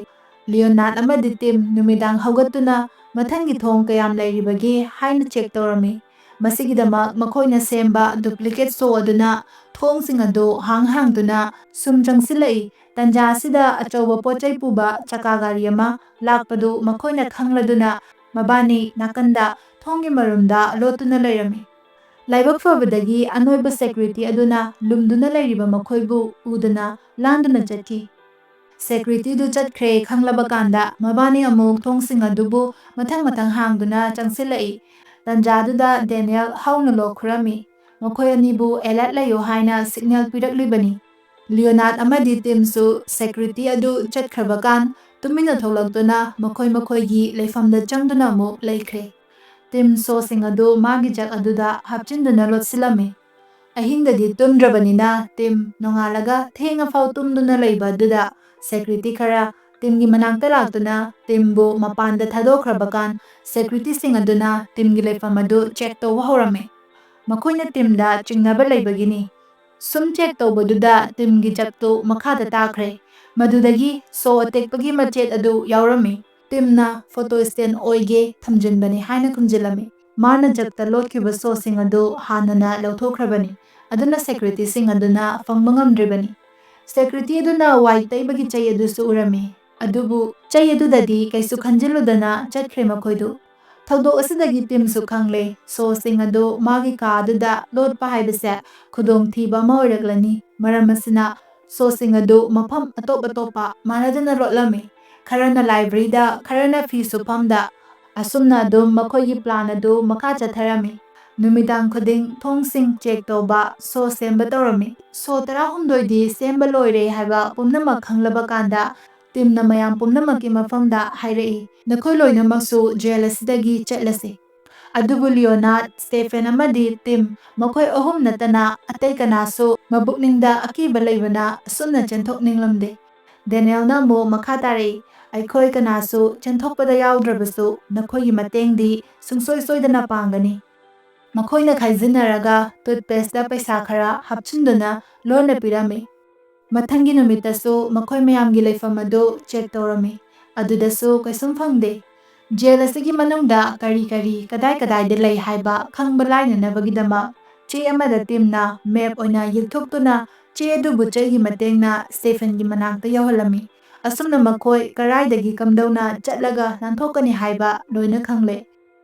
ꯂꯤꯑꯣꯅꯥꯔꯗ ꯑꯃꯗꯤ ꯇꯤꯝ ꯅꯨꯃꯤꯗꯥꯡ ꯍꯧꯒꯠꯇꯨꯅ ꯃꯊꯪꯒꯤ ꯊꯣꯡ ꯀꯌꯥꯝ ꯂꯩꯔꯤꯕꯒꯦ ꯍꯥꯏꯅ ꯆꯦꯛ ꯇꯧꯔꯝꯃꯤ꯫ ꯃꯁꯤꯒꯤꯗꯃꯛ ꯃꯈꯣꯏꯅ ꯁꯦꯝꯕ duplicate saw ꯑꯗꯨꯅ ꯊꯣꯡꯁꯤꯡ ꯑꯗꯨ ꯍꯥꯡ ꯍꯥꯡꯗꯨꯅ ꯁꯨꯝ ꯆꯪꯁꯤꯜꯂꯛꯏ꯫ ꯇꯟꯖꯥ ꯑꯁꯤꯗ ꯑꯆꯧꯕ ꯄꯣꯠ ꯆꯩ ꯄꯨꯕ ꯆꯀꯥ ꯒꯥꯔꯤ ꯑꯃ ꯂꯥꯛꯄꯗꯨ ꯃꯈꯣꯏꯅ ꯈꯪꯂꯗꯨꯅ ꯃꯕꯥꯅꯤ ꯅꯥꯀꯟꯗ ꯊꯣꯡꯒꯤ ꯃꯔꯨꯝꯗ ꯂꯣꯠꯇꯨꯅ ꯂꯩꯔꯝꯃꯤ꯫ ꯂꯥꯏꯕꯛ ꯐꯕꯗꯒꯤ ꯑꯅꯣꯏꯕ security ꯑꯗꯨꯅ ꯂꯨꯝꯗꯨꯅ ꯂꯩꯔꯤꯕ ꯃꯈꯣꯏꯕꯨ ꯎꯗꯅ ꯂꯥꯟꯗꯨꯅ ꯆꯠꯈꯤ꯫ Securityꯗꯨ ꯆꯠꯈ꯭ꯔꯦ ꯈꯪꯂꯕ ꯀꯥꯟꯗ ꯃꯕꯥꯅꯤ ꯑꯃꯨꯛ ꯊꯣꯡꯁꯤꯡ ꯑꯗꯨꯕꯨ ꯃꯊꯪ ꯃꯊꯪ ꯍꯥꯡꯗꯨꯅ ꯆꯪꯁꯤꯜꯂꯛꯏ꯫ ꯇꯟꯖꯥꯗꯨꯗ ꯗꯦꯅꯤꯌꯦꯜ ꯍꯧꯅ ꯂꯣꯛ ꯈꯨꯔꯝꯃꯤ꯫ ꯃꯈꯣꯏ ꯑꯅꯤꯕꯨ alert ꯂꯩꯌꯨ ꯍꯥꯏꯅ signal ꯄꯤꯔꯛꯂꯤꯕꯅꯤ꯫ ꯂꯤꯑꯣꯅꯥꯔꯗ ꯑꯃꯗꯤ ꯇꯤꯝꯁꯨ security ꯑꯗꯨ ꯆꯠꯈ꯭ꯔꯕ ꯀꯥꯟ ꯇꯨꯃꯤꯟꯅ ꯊꯣꯛꯂꯛꯇꯨꯅ ꯃꯈꯣꯏ ꯃꯈꯣꯏꯒꯤ ꯂꯩꯐꯝꯗ ꯆꯪꯗꯨꯅ ꯑꯃꯨꯛ ꯂꯩꯈ꯭ꯔꯦ꯫ ꯇꯤꯝ sawꯁꯤꯡ ꯑꯗꯨ ꯃꯥꯒꯤ ꯖꯒ ꯑꯗꯨꯗ ꯍꯥꯞꯆꯤꯟꯗꯨꯅ ꯂꯣꯠꯁꯤꯜꯂꯝꯃꯤ꯫ ꯑꯍꯤꯡꯗꯗꯤ ꯇꯨꯝꯗ꯭ꯔꯕꯅꯤꯅ ꯇꯤꯝ ꯅꯣꯡꯉꯥꯜꯂꯒ ꯊꯦꯡꯉꯐꯥꯎ ꯇꯨꯝꯗꯨꯅ ꯂꯩꯕ ꯑꯗꯨꯗ security ꯈꯔ ꯇꯤꯝꯒꯤ ꯃꯅꯥꯛꯇ ꯂꯥꯛꯇꯨꯅ ꯇꯤꯝꯕꯨ ꯃꯄꯥꯟꯗ ꯊꯥꯗꯣꯛꯈ꯭ꯔꯕ ꯀꯥꯟ securityꯁꯤꯡ ꯑꯗꯨꯅ ꯇꯤꯝꯒꯤ ꯂꯩꯐꯝ ꯑꯗꯨ check ꯇꯧꯕ ꯍꯧꯔꯝꯃꯤ꯫ ꯃꯈꯣꯏꯅ ꯇꯤꯝꯗ ꯆꯤꯡꯅꯕ ꯂꯩꯕꯒꯤꯅꯤ꯫ ꯁꯨꯝ check ꯇꯧꯕꯗꯨꯗ ꯇꯤꯝꯒꯤ ꯖꯒꯇꯨ ꯃꯈꯥꯗ ꯇꯥꯈ꯭ꯔꯦ꯫ ꯃꯗꯨꯗꯒꯤ saw ꯑꯇꯦꯛꯄꯒꯤ ꯃꯆꯦꯠ ꯑꯗꯨ ꯌꯥꯎꯔꯝꯃꯤ꯫ ꯇꯤꯝꯅ photo stand ꯑꯣꯏꯒꯦ ꯊꯝꯖꯤꯟꯕꯅꯤ ꯍꯥꯏꯅ ꯈꯨꯝꯖꯤꯜꯂꯝꯃꯤ꯫ ꯃꯥꯅ ꯖꯒꯇ ꯂꯣꯠꯈꯤꯕ sawꯁꯤꯡ ꯑꯗꯨ ꯍꯥꯟꯅꯅ ꯂꯧꯊꯣꯛꯈ꯭ꯔꯕꯅꯤ꯫ ꯑꯗꯨꯅ securityꯁꯤꯡ ꯑꯗꯨꯅ ꯐꯪꯕ ꯉꯝꯗ꯭ꯔꯤꯕꯅꯤ꯫ Security ꯑꯗꯨꯅ ꯋꯥꯏ ꯇꯩꯕꯒꯤ ꯆꯩ ꯑꯗꯨꯁꯨ ꯎꯔꯝꯃꯤ꯫ ꯑꯗꯨꯕꯨ ꯆꯩ ꯑꯗꯨꯗꯗꯤ ꯀꯩꯁꯨ ꯈꯟꯖꯤꯜꯂꯨꯗꯅ ꯆꯠꯈ꯭ꯔꯦ ꯃꯈꯣꯏꯗꯨ꯫ ꯊꯧꯗꯣꯛ ꯑꯁꯤꯗꯒꯤ ꯇꯤꯝꯁꯨ ꯈꯪꯂꯦ, sawꯁꯤꯡ ꯑꯗꯨ ꯃꯥꯒꯤ ꯀꯥ ꯑꯗꯨꯗ ꯂꯣꯠꯄ ꯍꯥꯏꯕꯁꯦ ꯈꯨꯗꯣꯡꯊꯤꯕ ꯑꯃ ꯑꯣꯏꯔꯛꯂꯅꯤ꯫ ꯃꯔꯝ ꯑꯁꯤꯅ sawꯁꯤꯡ ꯑꯗꯨ ꯃꯐꯝ ꯑꯇꯣꯞ ꯑꯇꯣꯞꯄ ꯃꯥꯟꯅꯗꯅ ꯂꯣꯠꯂꯝꯃꯤ꯫ ꯈꯔꯅ libraryꯗ, ꯈꯔꯅ ꯐꯤ ꯁꯨꯐꯝꯗ, ꯑꯁꯨꯝꯅ ꯑꯗꯨꯝ ꯃꯈꯣꯏꯒꯤ plan ꯑꯗꯨ ꯃꯈꯥ ꯆꯠꯊꯔꯝꯃꯤ꯫ ꯅꯨꯃꯤꯗꯥꯡ ꯈꯨꯗꯤꯡ ꯊꯣꯡꯁꯤꯡ check ꯇꯧꯕ, saw ꯁꯦꯝꯕ ꯇꯧꯔꯝꯃꯤ꯫ Saw ꯇꯔꯥꯍꯨꯝꯗꯣꯏꯗꯤ ꯁꯦꯝꯕ ꯂꯣꯏꯔꯦ ꯍꯥꯏꯕ ꯄꯨꯝꯅꯃꯛ ꯈꯪꯂꯕ ꯀꯥꯟꯗ ꯇꯤꯝꯅ ꯃꯌꯥꯝ ꯄꯨꯝꯅꯃꯛꯀꯤ ꯃꯐꯝꯗ ꯍꯥꯏꯔꯛꯏ, "ꯅꯈꯣꯏ ꯂꯣꯏꯅꯃꯛꯁꯨ jail ꯑꯁꯤꯗꯒꯤ ꯆꯠꯂꯁꯤ"꯫ ꯑꯗꯨꯕꯨ ꯂꯤꯑꯣꯅꯥꯔꯗ, ꯁ꯭ꯇꯦꯐꯦꯟ ꯑꯃꯗꯤ ꯇꯤꯝ, ꯃꯈꯣꯏ ꯑꯍꯨꯝ ꯅꯠꯇꯅ ꯑꯇꯩ ꯀꯅꯥꯁꯨ ꯃꯕꯨꯛꯅꯤꯡꯗ ꯑꯀꯤꯕ ꯂꯩꯕꯅ ꯑꯁꯨꯝꯅ ꯆꯦꯟꯊꯣꯛꯅꯤꯡꯂꯝꯗꯦ꯫ ꯗꯦꯅꯤꯌꯦꯜꯅ ꯑꯃꯨꯛ ꯃꯈꯥ ꯇꯥꯔꯛꯏ, "ꯑꯩꯈꯣꯏ ꯀꯅꯥꯁꯨ ꯆꯦꯟꯊꯣꯛꯄꯗ ꯌꯥꯎꯗ꯭ꯔꯕꯁꯨ ꯅꯈꯣꯏꯒꯤ ꯃꯇꯦꯡꯗꯤ ꯁꯨꯡꯁꯣꯏ ꯁꯣꯏꯗꯅ ꯄꯥꯡꯒꯅꯤ"꯫ ꯃꯈꯣꯏꯅ ꯈꯥꯏꯖꯤꯟꯅꯔꯒ toothpasteꯇ ꯄꯩꯁꯥ ꯈꯔ ꯍꯥꯞꯆꯤꯟꯗꯨꯅ ꯂꯣꯟꯅ ꯄꯤꯔꯝꯃꯤ꯫ ꯃꯊꯪꯒꯤ ꯅꯨꯃꯤꯠꯇꯁꯨ ꯃꯈꯣꯏ ꯃꯌꯥꯝꯒꯤ ꯂꯩꯐꯝ ꯑꯗꯨ check ꯇꯧꯔꯝꯃꯤ꯫ ꯑꯗꯨꯗꯁꯨ ꯀꯩꯁꯨꯝ ꯐꯪꯗꯦ꯫ ꯖꯦꯜ ꯑꯁꯤꯒꯤ ꯃꯅꯨꯡꯗ ꯀꯔꯤ ꯀꯔꯤ, ꯀꯗꯥꯏ ꯀꯗꯥꯏꯗ ꯂꯩ ꯍꯥꯏꯕ ꯈꯪꯕ ꯂꯥꯏꯅꯅꯕꯒꯤꯗꯃꯛ ꯆꯦ ꯑꯃꯗ ꯇꯤꯝꯅ ꯃꯦꯞ ꯑꯣꯏꯅ ꯌꯦꯛꯊꯣꯛꯇꯨꯅ ꯆꯦ ꯑꯗꯨꯕꯨ ꯆꯩꯒꯤ ꯃꯇꯦꯡꯅ ꯁ꯭ꯇꯦꯐꯦꯟꯒꯤ ꯃꯅꯥꯛꯇ ꯌꯧꯍꯜꯂꯝꯃꯤ꯫ ꯑꯁꯨꯝꯅ ꯃꯈꯣꯏ ꯀꯔꯥꯏꯗꯒꯤ ꯀꯝꯗꯧꯅ ꯆꯠꯂꯒ ꯅꯥꯟꯊꯣꯛꯀꯅꯤ ꯍꯥꯏꯕ ꯂꯣꯏꯅ ꯈꯪꯂꯦ꯫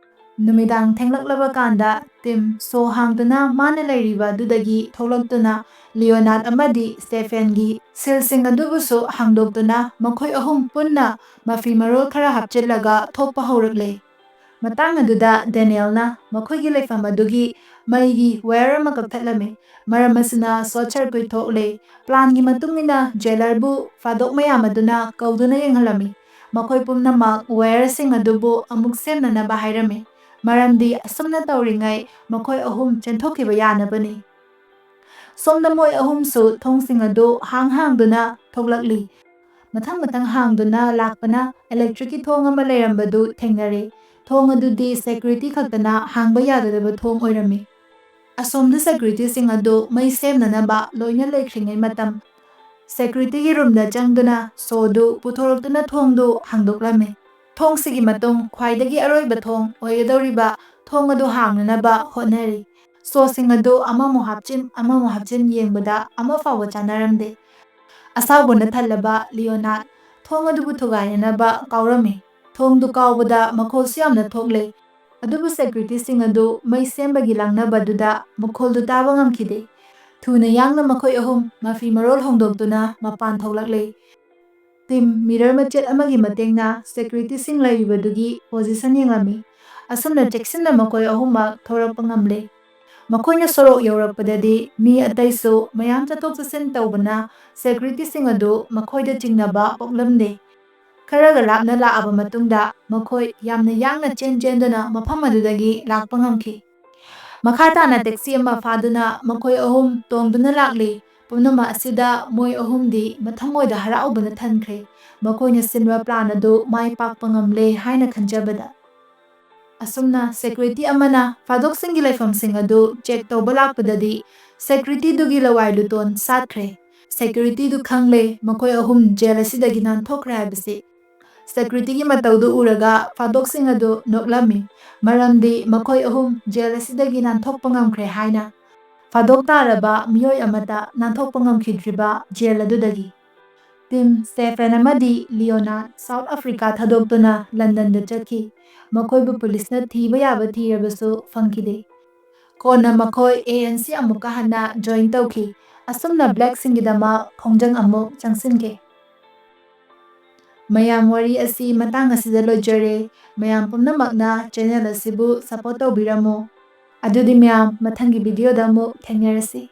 ꯅꯨꯃꯤꯗꯥꯡ ꯊꯦꯡꯂꯛꯂꯕ ꯀꯥꯟꯗ ꯇꯤꯝ ꯁꯣ ꯍꯥꯡꯗꯨꯅ ꯃꯥꯅ ꯂꯩꯔꯤꯕ ꯑꯗꯨꯗꯒꯤ ꯊꯣꯛꯂꯛꯇꯨꯅ ꯂꯤꯑꯣꯅꯥꯔꯗ ꯑꯃꯗꯤ ꯁ꯭ꯇꯦꯐꯦꯟꯒꯤ ꯁꯤꯜꯁꯤꯡ ꯑꯗꯨꯕꯨꯁꯨ ꯍꯥꯡꯗꯣꯛꯇꯨꯅ ꯃꯈꯣꯏ ꯑꯍꯨꯝ ꯄꯨꯟꯅ ꯃꯐꯤ ꯃꯔꯣꯜ ꯈꯔ ꯍꯥꯞꯆꯤꯜꯂꯒ ꯊꯣꯛꯄ ꯍꯧꯔꯛꯂꯦ꯫ ꯃꯇꯥꯡ ꯑꯗꯨꯗ ꯗꯦꯅꯤꯌꯦꯜꯅ ꯃꯈꯣꯏꯒꯤ ꯂꯩꯐꯝ ꯑꯗꯨꯒꯤ ꯃꯩꯒꯤ ꯋꯥꯌꯔ ꯑꯃ ꯀꯛꯊꯠꯂꯝꯃꯤ꯫ ꯃꯔꯝ ꯑꯁꯤꯅ ꯁꯣꯔꯠ ꯁꯔꯀ꯭ꯌꯨꯠ ꯊꯣꯛꯂꯦ꯫ ꯄ꯭ꯂꯥꯟꯒꯤ ꯃꯇꯨꯡ ꯏꯟꯅ ꯖꯦꯂꯔꯕꯨ ꯐꯥꯗꯣꯛ ꯃꯌꯥꯝ ꯑꯗꯨꯅ ꯀꯧꯗꯨꯅ ꯌꯦꯡꯍꯜꯂꯝꯃꯤ꯫ ꯃꯈꯣꯏ ꯄꯨꯝꯅꯃꯛ ꯋꯥꯌꯔꯁꯤꯡ ꯑꯗꯨꯕꯨ ꯑꯃꯨꯛ ꯁꯦꯝꯅꯅꯕ ꯍꯥꯏꯔꯝꯃꯤ, ꯃꯔꯝꯗꯤ ꯑꯁꯨꯝꯅ ꯇꯧꯔꯤꯉꯩ ꯃꯈꯣꯏ ꯑꯍꯨꯝ ꯆꯦꯟꯊꯣꯛꯈꯤꯕ ꯌꯥꯅꯕꯅꯤ꯫ ꯁꯣꯝꯗ ꯃꯣꯏ ꯑꯍꯨꯝꯁꯨ ꯊꯣꯡꯁꯤꯡ ꯑꯗꯨ ꯍꯥꯡ ꯍꯥꯡꯗꯨꯅ ꯊꯣꯛꯂꯛꯂꯤ꯫ ꯃꯊꯪ ꯃꯊꯪ ꯍꯥꯡꯗꯨꯅ ꯂꯥꯛꯄꯅ ꯏꯂꯦꯛꯇ꯭ꯔꯤꯛꯀꯤ ꯊꯣꯡ ꯑꯃ ꯂꯩꯔꯝꯕꯗꯨ ꯊꯦꯡꯅꯔꯦ꯫ ꯊꯣꯡ ꯑꯗꯨꯗꯤ ꯁꯦꯀ꯭ꯌꯨꯔꯤꯇꯤ ꯈꯛꯇꯅ ꯍꯥꯡꯕ ꯌꯥꯒꯗꯕ ꯊꯣꯡ ꯑꯣꯏꯔꯝꯃꯤ꯫ ꯑꯁꯣꯝꯗ ꯁꯦꯀ꯭ꯌꯨꯔꯤꯇꯤꯁꯤꯡ ꯑꯗꯨ ꯃꯩ ꯁꯦꯝꯅꯅꯕ ꯂꯣꯏꯅ ꯂꯩꯈ꯭ꯔꯤꯉꯩ ꯃꯇꯝ, ꯁꯦꯀ꯭ꯌꯨꯔꯤꯇꯤꯒꯤ ꯔꯨꯝꯗ ꯆꯪꯗꯨꯅ ꯁꯣꯗꯨ ꯄꯨꯊꯣꯔꯛꯇꯨꯅ ꯊꯣꯡꯗꯨ ꯍꯥꯡꯗꯣꯛꯂꯝꯃꯤ꯫ ꯊꯣꯡꯁꯤꯒꯤ ꯃꯇꯨꯡ ꯈ꯭ꯋꯥꯏꯗꯒꯤ ꯑꯔꯣꯏꯕ ꯊꯣꯡ ꯑꯣꯏꯒꯗꯧꯔꯤꯕ ꯊꯣꯡ ꯑꯗꯨ ꯍꯥꯡꯅꯅꯕ ꯍꯣꯠꯅꯔꯤ꯫ ꯁꯣꯁꯤꯡ ꯑꯗꯨ ꯑꯃꯃꯨꯛ ꯍꯥꯞꯆꯤꯟ, ꯑꯃꯃꯨꯛ ꯍꯥꯞꯆꯤꯟ ꯌꯦꯡꯕꯗ ꯑꯃ ꯐꯥꯎꯕ ꯆꯥꯅꯔꯝꯗꯦ꯫ ꯑꯁꯥꯎꯕꯅ ꯊꯜꯂꯕ ꯂꯤꯑꯣꯅꯥꯔꯗ ꯊꯣꯡ ꯑꯗꯨꯕꯨ ꯊꯨꯒꯥꯏꯅꯅꯕ ꯀꯥꯎꯔꯝꯃꯤ꯫ ꯊꯣꯡꯗꯨ ꯀꯥꯎꯕꯗ ꯃꯈꯣꯜꯁꯨ ꯌꯥꯝꯅ ꯊꯣꯛꯂꯦ꯫ ꯑꯗꯨꯕꯨ ꯁꯦꯀ꯭ꯌꯨꯔꯤꯇꯤꯁꯤꯡ ꯑꯗꯨ ꯃꯩ ꯁꯦꯝꯕꯒꯤ ꯂꯥꯡꯅꯕꯗꯨꯗ ꯃꯈꯣꯜꯗꯨ ꯇꯥꯕ ꯉꯝꯈꯤꯗꯦ꯫ ꯊꯨꯅ ꯌꯥꯡꯅ ꯃꯈꯣꯏ ꯑꯍꯨꯝ ꯃꯐꯤ ꯃꯔꯣꯜ ꯍꯣꯡꯗꯣꯛꯇꯨꯅ ꯃꯄꯥꯟ ꯊꯣꯛꯂꯛꯂꯦ꯫ ꯇꯤꯝ ꯃꯤꯔꯔ ꯃꯆꯦꯠ ꯑꯃꯒꯤ ꯃꯇꯦꯡꯅ ꯁꯦꯀ꯭ꯌꯨꯔꯤꯇꯤꯁꯤꯡ ꯂꯩꯔꯤꯕꯗꯨꯒꯤ ꯄꯣꯖꯤꯁꯟ ꯌꯦꯡꯂꯝꯃꯤ꯫ ꯑꯁꯨꯝꯅ ꯆꯦꯛꯁꯤꯟꯅ ꯃꯈꯣꯏ ꯑꯍꯨꯝꯃꯛ ꯊꯣꯔꯛꯄ ꯉꯝꯂꯦ꯫ ꯃꯈꯣꯏꯅ ꯁꯣꯔꯣꯛ ꯌꯧꯔꯛꯄꯗꯗꯤ ꯃꯤ ꯑꯇꯩꯁꯨ ꯃꯌꯥꯝ ꯆꯠꯊꯣꯛ ꯆꯠꯁꯤꯟ ꯇꯧꯕꯅ ꯁꯦꯀ꯭ꯌꯨꯔꯤꯇꯤꯁꯤꯡ ꯑꯗꯨ ꯃꯈꯣꯏꯗ ꯆꯤꯡꯅꯕ ꯄꯣꯛꯂꯝꯗꯦ꯫ ꯈꯔꯒ ꯂꯥꯞꯅ ꯂꯥꯛꯑꯕ ꯃꯇꯨꯡꯗ ꯃꯈꯣꯏ ꯌꯥꯝꯅ ꯌꯥꯡꯅ ꯆꯦꯟ ꯆꯦꯟꯗꯨꯅ ꯃꯐꯝ ꯑꯗꯨꯗꯒꯤ ꯂꯥꯛꯄ ꯉꯝꯈꯤ꯫ ꯃꯈꯥ ꯇꯥꯅ ꯇꯦꯛꯁꯤ ꯑꯃ ꯐꯥꯗꯨꯅ ꯃꯈꯣꯏ ꯑꯍꯨꯝ ꯇꯣꯡꯗꯨꯅ ꯂꯥꯛꯂꯤ꯫ ꯄꯨꯝꯅꯃꯛ ꯑꯁꯤꯗ ꯃꯣꯏ ꯑꯍꯨꯝꯗꯤ ꯃꯊꯃꯣꯏꯗ ꯍꯔꯥꯎꯕꯅ ꯊꯟꯈ꯭ꯔꯦ꯫ ꯃꯈꯣꯏꯅ ꯁꯤꯟꯕ ꯄ꯭ꯂꯥꯟ ꯑꯗꯨ ꯃꯥꯏ ꯄꯥꯛꯄ ꯉꯝꯂꯦ ꯍꯥꯏꯅ ꯈꯟꯖꯕꯗ꯫ ꯑꯁꯨꯝꯅ ꯁꯦꯀ꯭ꯌꯨꯔꯤꯇꯤ ꯑꯃꯅ ꯐꯥꯗꯣꯛꯁꯤꯡꯒꯤ ꯂꯩꯐꯝꯁꯤꯡ ꯑꯗꯨ ꯆꯦꯛ ꯇꯧꯕ ꯂꯥꯛꯄꯗꯗꯤ ꯁꯦꯀ꯭ꯌꯨꯔꯤꯇꯤꯗꯨꯒꯤ ꯂꯋꯥꯏ ꯂꯨꯇꯣꯟ ꯁꯥꯠꯈ꯭ꯔꯦ꯫ ꯁꯦꯀ꯭ꯌꯨꯔꯤꯇꯤꯗꯨ ꯈꯪꯂꯦ ꯃꯈꯣꯏ ꯑꯍꯨꯝ ꯖꯦꯜ ꯑꯁꯤꯗꯒꯤ ꯅꯥꯟꯊꯣꯛꯈ꯭ꯔꯦ ꯍꯥꯏꯕꯁꯤ꯫ Securityꯒꯤ ꯃꯇꯧꯗꯨ ꯎꯔꯒ ꯐꯥꯗꯣꯛꯁꯤꯡ ꯑꯗꯨ ꯅꯣꯛꯂꯝꯃꯤ, ꯃꯔꯝꯗꯤ ꯃꯈꯣꯏ ꯑꯍꯨꯝ ꯖꯦꯜ ꯑꯁꯤꯗꯒꯤ ꯅꯥꯟꯊꯣꯛꯄ ꯉꯝꯈ꯭ꯔꯦ ꯍꯥꯏꯅ꯫ ꯐꯥꯗꯣꯛ ꯇꯥꯔꯕ ꯃꯤꯑꯣꯏ ꯑꯃꯠꯇ ꯅꯥꯟꯊꯣꯛꯄ ꯉꯝꯈꯤꯗ꯭ꯔꯤꯕ ꯖꯦꯜ ꯑꯗꯨꯗꯒꯤ꯫ ꯇꯤꯝ ꯁ꯭ꯇꯦꯐꯦꯟ ꯑꯃꯗꯤ ꯂꯤꯑꯣꯅꯥ ꯁꯥꯎꯠ ꯑꯐ꯭ꯔꯤꯀꯥ ꯊꯥꯗꯣꯛꯇꯨꯅ ꯂꯟꯗꯟꯗ ꯆꯠꯈꯤ꯫ ꯃꯈꯣꯏꯕꯨ ꯄꯨꯂꯤꯁꯅ ꯊꯤꯕ ꯌꯥꯕ ꯊꯤꯔꯕꯁꯨ ꯐꯪꯈꯤꯗꯦ꯫ ꯀꯣꯟꯅ ꯃꯈꯣꯏ ꯑꯦ ꯑꯦꯟ ꯁꯤ ꯑꯃꯨꯛꯀ ꯍꯟꯅ ꯖꯣꯏꯟ ꯇꯧꯈꯤ꯫ ꯑꯁꯨꯝꯅ ꯕ꯭ꯂꯦꯛꯁꯤꯡꯒꯤꯗꯃꯛ ꯈꯣꯡꯖꯪ ꯑꯃꯨꯛ ꯆꯪꯁꯤꯟꯈꯤ꯫ ꯃꯌꯥꯝ, ꯋꯥꯔꯤ ꯑꯁꯤ ꯃꯇꯥꯡ ꯑꯁꯤꯗ ꯂꯣꯏꯖꯔꯦ꯫ ꯃꯌꯥꯝ ꯄꯨꯝꯅꯃꯛꯅ ꯆꯦꯅꯦꯜ ꯑꯁꯤꯕꯨ ꯁꯄꯣꯔꯠ ꯇꯧꯕꯤꯔꯝꯃꯨ꯫ ꯑꯗꯨꯗꯤ ꯃꯌꯥꯝ, ꯃꯊꯪꯒꯤ ꯚꯤꯗꯤꯑꯣꯗ ꯑꯃꯨꯛ ꯊꯦꯡꯅꯔꯁꯤ꯫